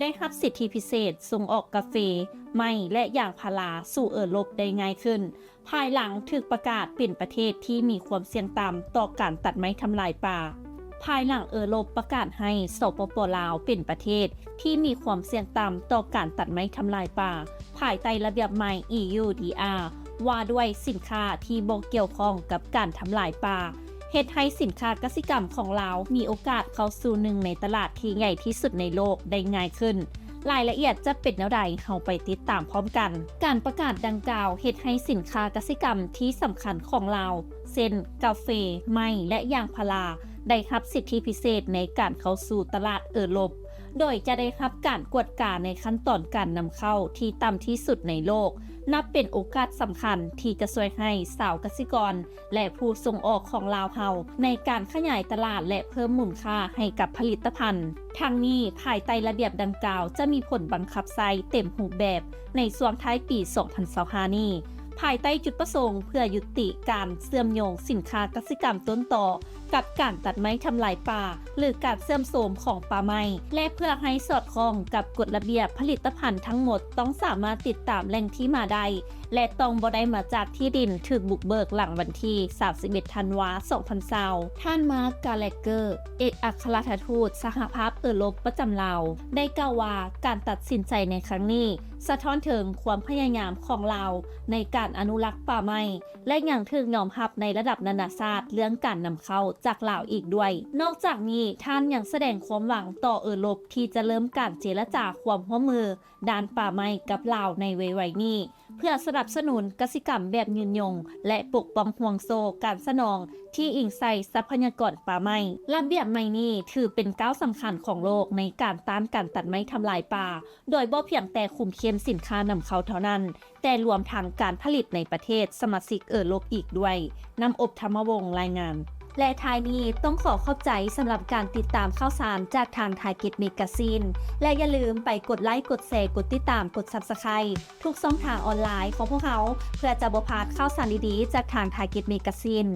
ໄດ້ຮັບສິດທິພິເສດສົ່ງອອກກາເຟ, ໄມ້ ແລະ ຢາງພາລາສູ່ເອີຣົບໄດ້ງ່າຍຂຶ້ນ, ພາຍຫຼັງຖືກປະກາດເປັນປະເທດທີ່ມີຄວາມສ່ຽງຕ່ຳຕໍ່ການຕັດໄມ້ທຳລາຍປ່າ. ພາຍຫຼັງເອີຣົບປະກາດໃຫ້ ສປປ ລາວ ເປັນປະເທດທີ່ມີຄວາມສ່ຽງຕ່ຳຕໍ່ການຕັດໄມ້ທຳລາຍປ່າ, ພາຍໃຕ້ລະບຽບໃໝ່ ອີ ຢູ ດີ ອາ ວ່າດ້ວຍສິນຄ້າທີ່ບໍ່ກ່ຽວຂ້ອງກັບການທຳລາຍປ່າ, ເຮັດໃຫ້ສິນຄ້າກະສິກຳຂອງລາວມີໂອກາດເຂົ້າສູ່ໜຶ່ງໃນຕະຫຼາດທີ່ໃຫຍ່ທີ່ສຸດໃນໂລກໄດ້ງ່າຍຂຶ້ນ. ລາຍລະອຽດຈະເປັນແນວໃດ, ເຮົາໄປຕິດຕາມພ້ອມກັນ. ການປະກາດດັ່ງກ່າວເຮັດໃຫ້ສິນຄ້າກະສິກຳທີ່ສຳຄັນຂອງລາວ ເຊັ່ນ ກາເຟ, ໄມ້ ແລະ ຢາງພາລາ ໄດ້ຮັບສິດທິພິເສດໃນການເຂົ້າສູ່ຕະຫຼາດເອີຣົບ, ໂດຍຈະໄດ້ຮັບການກວດກາໃນຂັ້ນຕອນການນຳເຂົ້າທີ່ຕ່ຳທີ່ສຸດໃນໂລກ, ນັບເປັນໂອກາດສຳຄັນທີ່ຈະຊ່ວຍໃຫ້ຊາວກະສິກອນ ແລະ ຜູ້ສົ່ງອອກຂອງລາວເຮົາໃນການຂະຫຍາຍຕະຫຼາດ ແລະ ເພີ່ມມູນຄ່າໃຫ້ກັບຜະລິດຕະພັນ. ທັງນີ້, ພາຍໃຕ້ລະບຽບດັ່ງກ່າວຈະມີຜົນບັງຄັບໃຊ້ເຕັມຮູບແບບໃນຊ່ວງທ້າຍປີສອງພັນຊາວຫ້ານີ້, ພາຍໃຕ້ຈຸດປະສົງເພື່ອຍຸຕິການເຊື່ອມໂຍງສິນຄ້າກະສິກຳຕົ້ນຕໍກັບການຕັດໄມ້ທຳລາຍປ່າ ຫຼື ການເສື່ອມໂຊມຂອງປ່າໄມ້ ແລະ ເພື່ອໃຫ້ສອດຄ່ອງກັບກົດລະບຽບ, ຜະລິດຕະພັນທັງໝົດຕ້ອງສາມາດຕິດຕາມແຫຼ່ງທີ່ມາໄດ້ ແລະ ຕ້ອງບໍ່ໄດ້ມາຈາກທີ່ດິນຖືກບຸກເບີກຫຼັງວັນທີສາມສິບເອັດ ທັນວາ ສອງພັນຊາວ. ທ່ານ ມາກ ກາແລັກເກີ ເອກອັກຄະລັດຖະທູດສະຫະພາບເອີຣົບປະຈຳລາວ ໄດ້ກ່າວວ່າ ການຕັດສິນໃຈໃນຄັ້ງນີ້ ສະທ້ອນເຖິງຄວາມພະຍາຍາມຂອງລາວໃນການອະນຸລັກປ່າໄມ້ ແລະ ຍັງຖືກຍອມຮັບໃນລະດັບນານາຊາດເລື່ອງການນຳເຂົ້າຈາກລາວອີກດ້ວຍ. ນອກຈາກນີ້, ທ່ານຍັງສະແດງຄວາມຫວັງຕໍ່ເອີຣົບທີ່ຈະເລີ່ມການເຈລະຈາຄວາມຮ່ວມມື ດ້ານປ່າໄມ້ກັບລາວໃນໄວໆນີ້ ເພື່ອສະໜັບສະໜູນກະສິກຳແບບຍືນຍົງ ແລະ ປົກປ້ອງຫ່ວງໂສ້ການສະໜອງທີ່ອີງໃສ່ຊັບພະຍາກອນປ່າໄມ້. ລະບຽບໃໝ່ນີ້ຖືເປັນກ້າວສຳຄັນຂອງໂລກໃນການຕ້ານການຕັດໄມ້ທຳລາຍປ່າ, ໂດຍບໍ່ພຽງແຕ່ຄຸມເຂັ້ມສິນຄ້ານຳເຂົ້າເທົ່ານັ້ນ, ແຕ່ລວມທັງການຜະລິດໃນປະເທດສະມາຊິກເອີຣົບອີກດ້ວຍ. ນ້ຳອົບ ທຳມະວົງ ລາຍງານ. ແລະ ທ້າຍນີ້ຕ້ອງຂໍຂອບໃຈສຳລັບການຕິດຕາມຂ່າວສານຈາກທາງ Target Magazine ແລະ ຢ່າລືມໄປກົດໄລ, ກົດແຊ, ກົດຕິດຕາມ, ກົດ Subscribe ທຸກຊ່ອງທາງອອນລາຍຂອງພວກເຮົາ ເພື່ອຈະບໍ່ພາດຂ່າວສານດີໆຈາກທາງ Target Magazine.